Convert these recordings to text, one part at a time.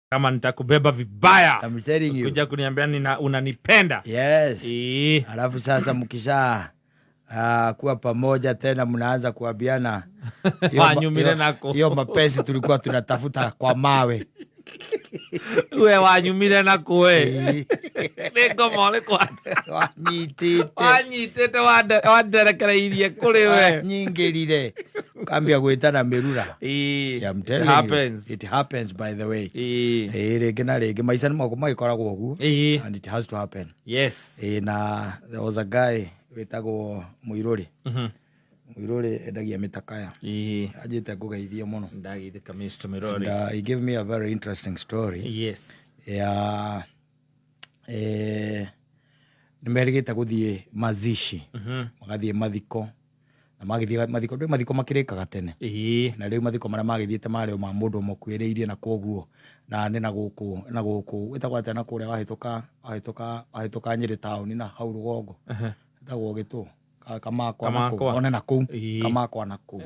Kama nitakubeba vibaya. I'm telling you. Kuja kuniambia unanipenda. Yes. Alafu sasa mkisha kuwa pamoja tena mnaanza kuambiana Wanyumire nako. Hiyo mapesi tulikuwa tunatafuta kwa mawe. We wanyumire nako we. Nĩ ngoma ũrĩkũ? Wanyitĩte. Wanyitĩte wanderekereirie kũrĩ we. Wanyingĩrire. Kambia gwĩtana mĩrura. Yeah, I'm It telling you. happens. It happens, by the way. Rĩngĩ na rĩngĩ maica nĩ moko magĩkoragwo ũguo. And it has to happen. Na there was a guy wĩtagwo Mũirũrĩ. Mũirũrĩ endagia mĩtakaya. Anjĩte ngũgeithie mũno. Ndageithĩka, Mr. Mũirũrĩ. And he gave me a very interesting story. Ya nĩ merĩgĩte gũthiĩ mazishi. Magathiĩ mathiko. Na magĩthiĩ mathiko, ndũĩ mathiko makĩrĩkaga tene. Na rĩu mathiko marĩa magĩthiĩte marĩ o ma mũndũ ũmũkuĩrĩirie na kwoguo na nĩ na gũkũ, na gũkũ wĩtagwo atĩa na kũrĩa wahĩtũka Nyĩrĩ taũni na hau rũgongo. Wĩtagwo Gĩtũ. Kamakwa na kũu. Kamakwa. One na kũu. Kamakwa na kũu.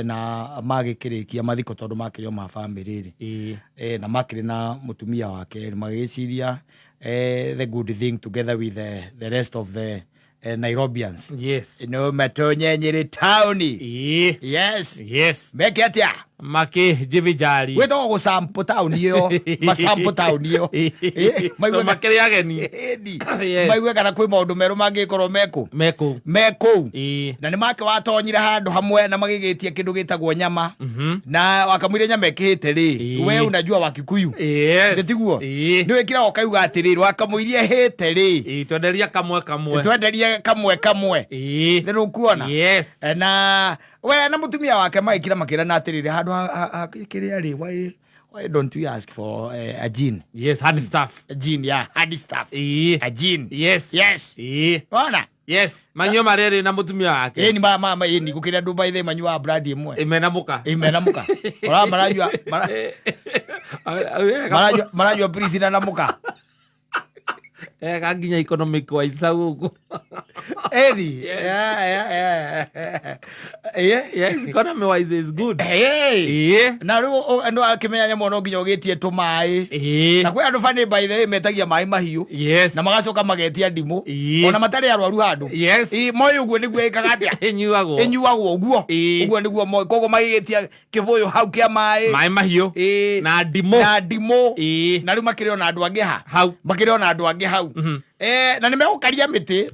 Na magĩkĩrĩkia mathiko tondũ makĩrĩ o ma bamĩrĩ rĩ. Na makĩrĩ na mũtumia wake rĩ, magĩgĩciria, the good thing together with the rest of the Nairobians. No matonye Nyĩrĩ taũni. Yes. Meke atĩa? Makĩnjibijari. Gwĩtagwo gũsample taũni ĩyo. Masample taũni ĩyo. Tondũ makĩrĩ ageni. Ĩni. Yes. Maigue kana kwĩ maũndũ merũ mangĩkorwo mekũ. Mekũu. Mekũu. Na nĩ make watonyire handũ hamwe na magĩgĩtia kĩndũ gĩtagwo nyama. Na wakamwĩra nyama ĩkĩhĩte rĩ. We unajua wa Kikuyu. Nĩ tiguo? Nĩ wĩkĩraga ũkauga atĩrĩrĩ, wakamũiria ĩhĩte rĩ. Twenderia kamwe kamwe. Twenderie kamwe kamwe. Nĩ rũkuona? Na we na mũtumia wake magĩkira makĩrana atĩrĩrĩ, handũ ha kĩrĩa rĩ, why don't we ask for a gin? Yes, hard stuff. A gin, yeah, hard stuff. A gin. Yes. Wona? Yes. Manyua marĩa na mũtumia wake. Ĩni ma, ĩni gũkĩra andũ by the manyuaga brand ĩmwe. Mena mũka. Ĩ, mena mũka. Ora maranyua, maranyua Priscilla na mũka. Nginya economic wise gũkũ. Ĩni. Yeah, yeah, yeah. Yeah. Yes, economy wise is good. Hey. Na rĩu andũ akĩmenya nyamũ no nginya ũgĩtie tũmaĩ. Na kwĩ andũ funny by the way metagia maĩ mahiũ. Na magacoka magetia ndimũ. Ona matarĩ arwaru handũ. Moĩ ũguo nĩguo ĩkaga atĩa? Ĩnyuagwo. Ĩnyuagwo ũguo. Ũguo nĩguo moĩ. Koguo magĩgĩtia kĩbũyũ hau kĩa maĩ. Maĩ mahiũ. Na ndimũ. Na ndimũ. Na rĩu makĩrĩ ona andũ angĩ ha. Hau. Makĩrĩ ona andũ angĩ hau. Na nĩ megũkaria mĩtĩ.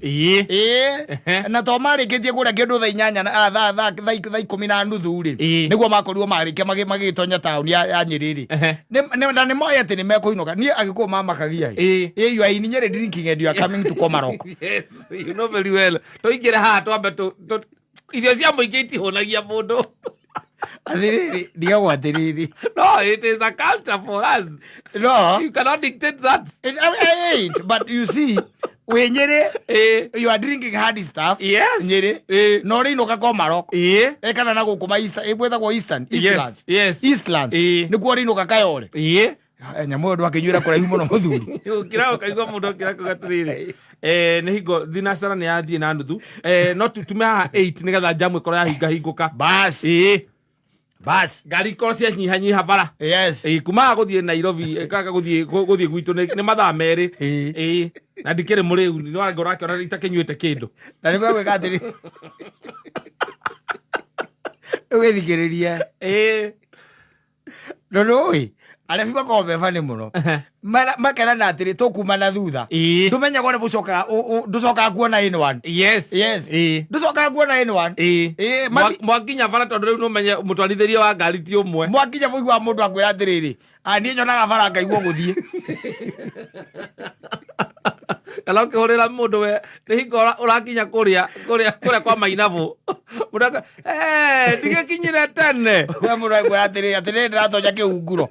Na to marĩkĩtie kũrĩa kĩndũ thaa inyanya na, thaa ikũmi na nuthu rĩ. Nĩguo makorirwo marĩkia magĩtonya taũni ya Nyĩrĩ rĩ. Na nĩ moĩ atĩ nĩ mekũinũka. Niĩ Agĩkũyũ mamakagia ĩ. You are in Nyĩrĩ drinking and you are coming to Komarok. Yes, you know very well. Tũingĩre haha twambe irio cia mũingĩ itihũnagia mũndũ. Atĩrĩrĩ, ndigagwo atĩrĩrĩ. No, it is a culture for us. No. You cannot dictate that. It, I mean, I ain't, but you see, wĩ Nyĩrĩ, you are drinking hard stuff. Nyĩrĩ. Na ũrĩinũka Komarok. Kana na gũkũ ma Eastern, gwĩtagwo Eastern, Eastlands. Eastlands. Nĩkuo ũrĩinũka Kayole. Nyamũ ĩyo ndwakĩnyuĩra kũraihu mũno mũthuri. Ũkĩra ũkaigua mũndũ akĩra kuga atĩrĩrĩ, nĩ hingo thinacara nĩ yathiĩ na nuthu. No tume haha 8 nĩgetha njamu ĩkorwo yahinga hingũka. Bas. Bas. Ngari ikorwo cianyihanyiha bara. Yes. Kuma haha gũthiĩ Nairobi, kaka gũthiĩ gwitũ nĩ mathaa merĩ. Na ndikĩrĩ mũrĩu, nĩ wanga ũrakĩona itakĩnyuĩte kĩndũ. Na nĩ megwĩka atĩrĩ. Ũgĩthikĩrĩria. No nĩũĩ, arebi makoragwo me bani mũno. Makerana atĩrĩ, tũkuma na thutha. Ndũmenyaga ũrĩa mũcokaga, ndũcokaga kuona anyone. Yes. Yes. Ndũcokaga kuona anyone. Mwakinya bara tondũ rĩu nĩũmenye mũtwarithĩrie wa ngari ti ũmwe. Mwakinya mũiguaga mũndũ akwĩra atĩrĩrĩ, niĩ nyonaga bara ngaigua gũthiĩ. Kana ũkĩhũrĩra mũndũ we, nĩ hingo ũrakinya kũrĩa kwa Mainabũ. Mũndũ ndigĩkinyire tene. We mũndũ akwĩra atĩrĩrĩ, atĩrĩrĩ ndĩratonya kĩhunguro.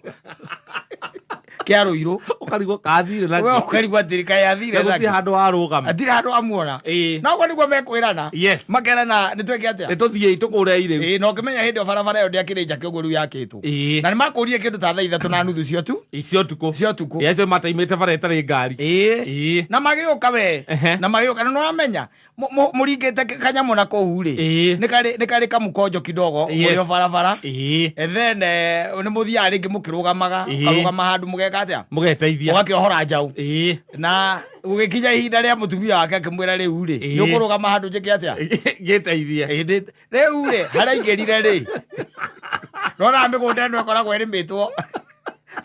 Kĩa Rũirũ. Ũkarigwo kathire We na ũkarigwo atĩrĩ kaĩ athire gũtirĩ nake. handũ warũgama. Atirĩ handũ amuona. Ĩĩ. Na ũguo nĩguo mekwĩrana. Yes. Makerana nĩ twĩke atĩa? Nĩ tũthiĩi tũkũre irĩu. Ĩĩ, na ũkĩmenya hĩndĩ ĩyo barabara ĩyo ndĩakĩrĩ njake ũguo rĩu yakĩtwo. Ĩĩ. Na nĩ makũrie kĩndũ ta 3:30 cia tu Cia ũtukũ. cia ũtukũ. Ĩĩ, acio mataimĩte bara ĩtarĩ ngari. Ĩĩ. Ĩĩ. Na magĩũka we. Ehe. Na magĩũka na nĩwamenya mũringĩte kanyamũ na kũu rĩ. Ĩĩ. Nĩ karĩ kamũkonjo kidogo Yes. mũrĩ o barabara. Ĩĩ. And then nĩ mũthiaga rĩngĩ mũkĩrũgamaga, Ĩĩ. ũkarũgama handũ mũgeka atĩa? Mũgeteithia. Ũgakĩohora njaũ. Ĩĩ. Na gũgĩkinya ihinda rĩa mũtumia wake akĩmwĩra rĩu rĩ, Ĩĩ. nĩ ũkũrũgama handũ njĩke atĩa? Ngĩteithie. Ĩndĩ rĩu rĩ, harĩa aingĩrire rĩ, nona mĩgũnda ĩno ĩkoragwo ĩrĩmĩtwo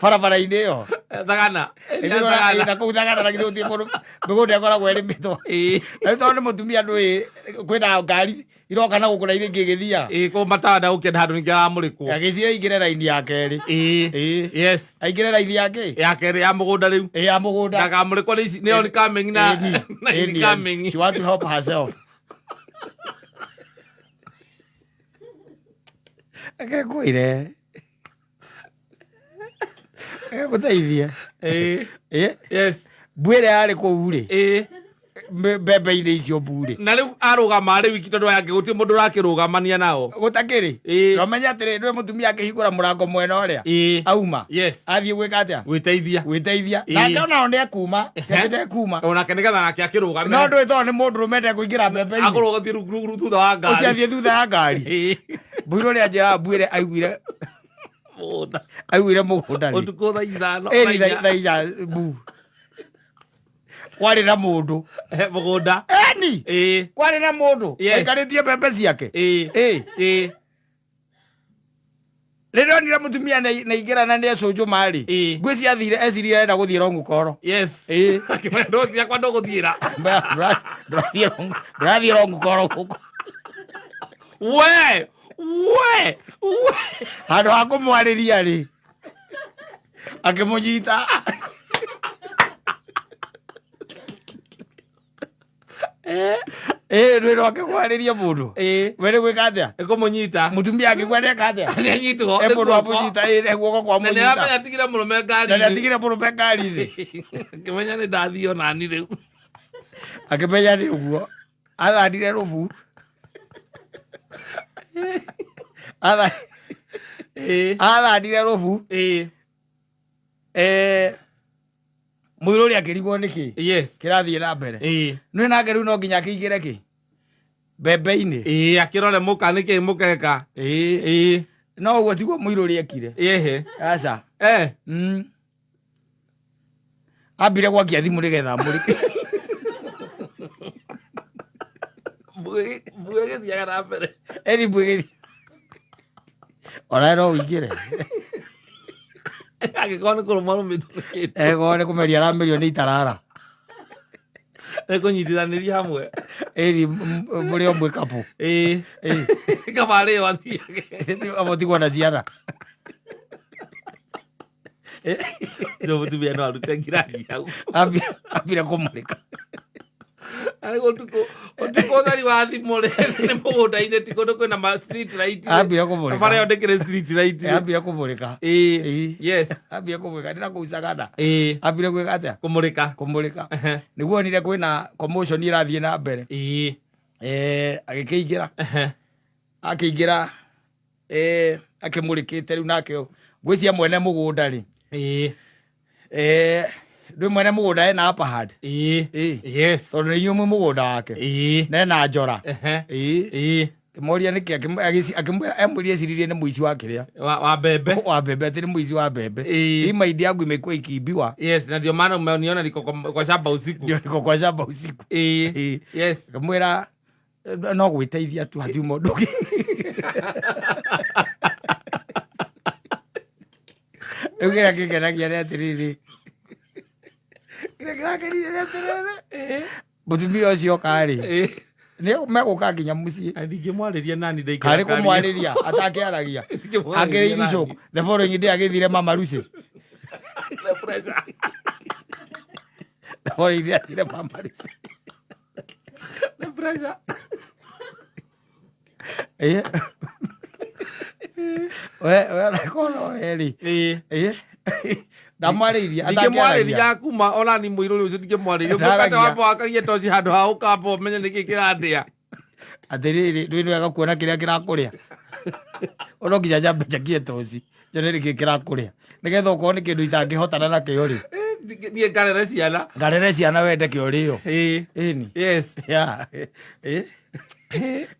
barabara-inĩ ĩyo. Thagana. Ĩndĩ nĩwona- na kũu Thagana na githĩ gũtirĩ kũndũ mĩgũnda ĩkoragwo ĩrĩmĩtwo. Ĩĩ. Na rĩu tondũ nĩ mũtumia ndũĩ kwĩna ngari iroka na gũkũ na iria ingĩ igĩthiaga. Ĩĩ, kũu matawa ndagũkĩenda handũ ningĩ aramũrĩkwo. Agĩciria aingĩre raini ya kerĩ. Ĩĩ. Ĩĩ. Yes. Aingĩre raini ya kĩ? Ya kerĩ ya mũgũnda rĩu. Ĩĩ, ya mũgũnda. Ndakamũrĩkwo nĩ ici nĩ oncoming na Ĩni, na ĩni, incoming. She want to help herself. Reke ngwĩre. Reke ngũteithie. Ĩĩ. Ĩ, Yes. mbu ĩrĩa yarĩ kũu rĩ, Ĩĩ. mbembe-inĩ icio mbu rĩ. Na rĩu arũgama rĩu iki tondũ aya angĩ gũtirĩ mũndũ ũrakĩrũgamania nao. Gũtakĩrĩ. Ĩĩ. Na ũmenye atĩrĩ, ndũĩ mũtumia akĩhingũra mũrango mwena ũrĩa. Ĩĩ. Auma. Yes. Athiĩ gwĩka atĩa? Gwĩteithia. Gwĩteithia. Ĩĩ. Nake onao nĩekuma. Ti atĩ ndekuma. Onake nĩgetha nake akĩrũgame. No ndũĩ tondũ nĩ mũndũrũme ndekũingĩra mbembe-inĩ. Akorwo gũthiĩ rungu thutha wa Ũcio ngari. athiĩ thutha ya ngari. Ĩĩ. Mbuiro rĩa njĩra mbuĩre aiguire Mũgũnda. aiguire mũgũnda rĩ. Ũtukũ thaa 5. Ĩni thaa inya mbu. Kwarĩ na mũndũ. Mũgũnda. Eni! Ĩĩ. Kwarĩ na mũndũ. Yes. Aikarĩtie mbembe ciake. Ĩĩ. Ĩ. Ĩĩ. Rĩrĩa onire mũtumia nĩaingĩra na nĩecũnjũma rĩ. Ĩĩ. Ngwĩciria athire eciririe arenda gũthiĩ Rong'ukoro. Yes. Ĩĩ. Akĩmenya ndũ ciakwa ndũgũthiĩra. Ndũrathiĩ Rong'ukoro gũkũ. We! We! We! Handũ ha kũmwarĩria rĩ. Akĩmũnyita. Ĩ rwĩro akĩmwarĩria mũndũ. Ĩĩ. We nĩ gwĩka atĩa? Ĩkũmũnyita. Mũtumia akĩgua nĩeka atĩa? Nĩanyitwo. E mũndũ amũnyita ĩ nĩ guoko kwa Na mũnyita. nĩamenya atigire mũrũme Na ngari-inĩ. nĩatigire mũrũme ngari-inĩ. Akĩmenya nĩ ndathiĩ onani rĩu. Akĩmenya nĩ ũguo. Athandire rũbu. Ĩĩ. Athandire rũbu. Ĩĩ. Mũirũ ũrĩa akĩrigwo nĩkĩ Yes. kĩrathiĩ na mbere. Ĩĩ. Nĩ nake rĩu no nginya akĩingĩre kĩ? Mbembe-inĩ. Ĩĩ, akĩrore mũka nĩkĩ mũkeka. Ĩĩ. Ĩĩ. No ũguo tiguo mũirũ ũrĩa ekire. Ĩhĩ. Aca. Eh. Ambire gwakia thimũ nĩgetha amũrĩke. Mbuĩ ĩgĩthiaga na mbere. Eri mbu ĩgĩthiĩ. Ona no ũingĩre. Angĩkorwo nĩ kũrũma rũmĩtwo nĩ kĩndũ. Ego nĩ kũmeria aramerio nĩ itarara. Nĩ kũnyitithanĩria hamwe. Ĩri mũrĩ o mwĩ kapũ. Ĩĩ. Ĩĩ. Kaba arĩo athiage. Amũtigwo na ciana. Ndio mũtumia no arute ngirathi hau. Ambire kũmũrĩka. Arĩ ũtukũ ũtukũ ũtheri wa thimũ rĩ nĩ mũgũnda-inĩ ti kũndũ kwĩna ma street light. Ambire kũmũrĩka. Bara ĩyo ndĩkĩrĩ street light. Ambire kũmũrĩka. Ĩĩ. Ĩĩ. Yes. Ambire kũmũrĩka. Ndĩra kũu Sagana. Ĩĩ. Ambire gwĩka atĩa? Kũmũrĩka. Kũmũrĩka. Ehe. Nĩguo onire kwĩna commotion ĩrathiĩ na mbere. Ĩĩ. Agĩkĩingĩra. Ehe. Akĩingĩra akĩmũrĩkĩte rĩu nake ngwĩciria mwene mũgũnda rĩ. Ĩĩ. Ndũĩ mwene mũgũnda ena upper hand. Ĩĩ. Ĩĩ. Yes. Tondũ nĩ inyuĩ mwĩ mũgũnda wake. Ĩĩ. Na ena njora. Ehe. Ĩĩ. Ĩĩ. Kĩmoria nĩkĩ akĩmwĩra emwĩrie eciririe nĩ mũici wa kĩrĩa. Wa mbembe. Wa mbembe atĩ nĩ mũici wa mbembe. Ĩĩ. Hii mahindi yangu imekuwa ikiibiwa. Yes, na ndio maana umeniona niko kwa shamba usiku. Ndio niko kwa shamba usiku. Ĩĩ. Ĩĩ. Yes. Akĩmwĩra no gwĩteithia tu hatiuma ũndũ ũngĩ. Rĩu kĩrĩa kĩngenagia nĩ atĩrĩrĩ. Kĩrĩa kĩrakenirie nĩ atĩrĩrĩ. Mũtumia ũcio oka rĩ. Ĩĩ. Nĩ megũka nginya mũciĩ. Na ndingĩmwarĩria nani ndaikara Karĩ ngari. kũmwarĩria atakĩaragia. Ndingĩmwarĩria Akĩrĩ nani. icũkũ. The following day agĩthire mama Lucy. The pressure. The following day agĩthire mama Lucy. The pressure. Ĩĩ. We we onakorwo we rĩ. Ĩĩ. Ĩĩ. Ndamwarĩirie. Ndingĩmwarĩria kuma ona ni mũirũrĩ ũcio ndingĩmwarĩria. Ndaragia. Ũngĩkate wamba wakagie toci handũ ha ũkamba ũmenye nĩkĩ kĩrandĩa. Atĩrĩrĩ, ndwĩ nĩ wega kuona kĩrĩa kĩrakũrĩa. Ono nginya nyambe njakie toci nyone nĩkĩ kĩrakũrĩa, nĩgetha okorwo nĩ kĩndũ itangĩhotana nakĩo rĩ. Niĩ ngarere ciana. Ngarere ciana wende kĩo rĩo. Ĩĩ. Ĩni. Yes. Ya, ĩ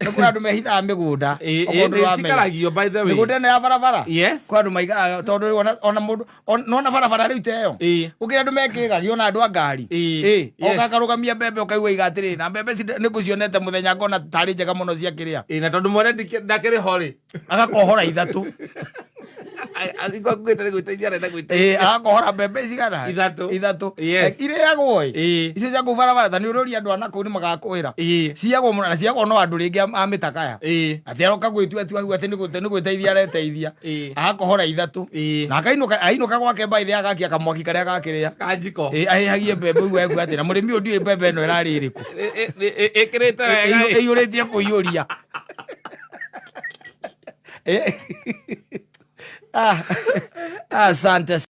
nĩ kũrĩ andũ mehithaga mĩgũnda. Ĩĩ, Okorwo ĩĩ, ndũramenya. cikaragio by the way. Mĩgũnda ĩno ya barabara. Yes. Kwĩ andũ maikaraga tondũ rĩu ona mũndũ nona barabara rĩu ta ĩyo. Gũkĩrĩ andũ mekĩgagio na andũ a ngari. Ĩĩ. Yes. Oka akarũgamia mbembe, ũkaigua iga atĩrĩrĩ, na mbembe ici nĩ ngũcionete mũthenya ngona tarĩ njega mũno cia kĩrĩa. Ĩĩ, na tondũ mwene ndakĩrĩ ho rĩ. Agakohora ithatũ. Angĩkorwo nĩ gwĩteithia arenda gwĩteithia. Ĩĩ, agakohora mbembe cigana? Ithatũ. Ithatũ. Yes. Irĩagwo ĩ. Ĩĩ. Icio cia kũu barabara ta nĩ ũrũria andũ a nakũu nĩ magakwĩra. Ĩĩ. Ciagwo mũno na ciagwo no andũ rĩngĩ a mĩtakaya. Ĩĩ. Atĩ aroka gwĩtua tua atĩ nĩ gwĩteithia areteithia. Ĩĩ. Agakohora ithatũ. Ĩĩ. Na akainũka ainũka gwake mbaithe agakia kamwaki karĩa gakĩrĩa. Kanjiko. Ĩĩ, ahĩhagie mbembe ũguo ekuga atĩ na mũrĩmi ũyũ ndiũĩ mbembe ĩno ĩrarĩ ĩrĩkũ. Ĩkĩrĩte wega ĩ. Ĩiyũrĩtie kũiyũria. Ah, asante.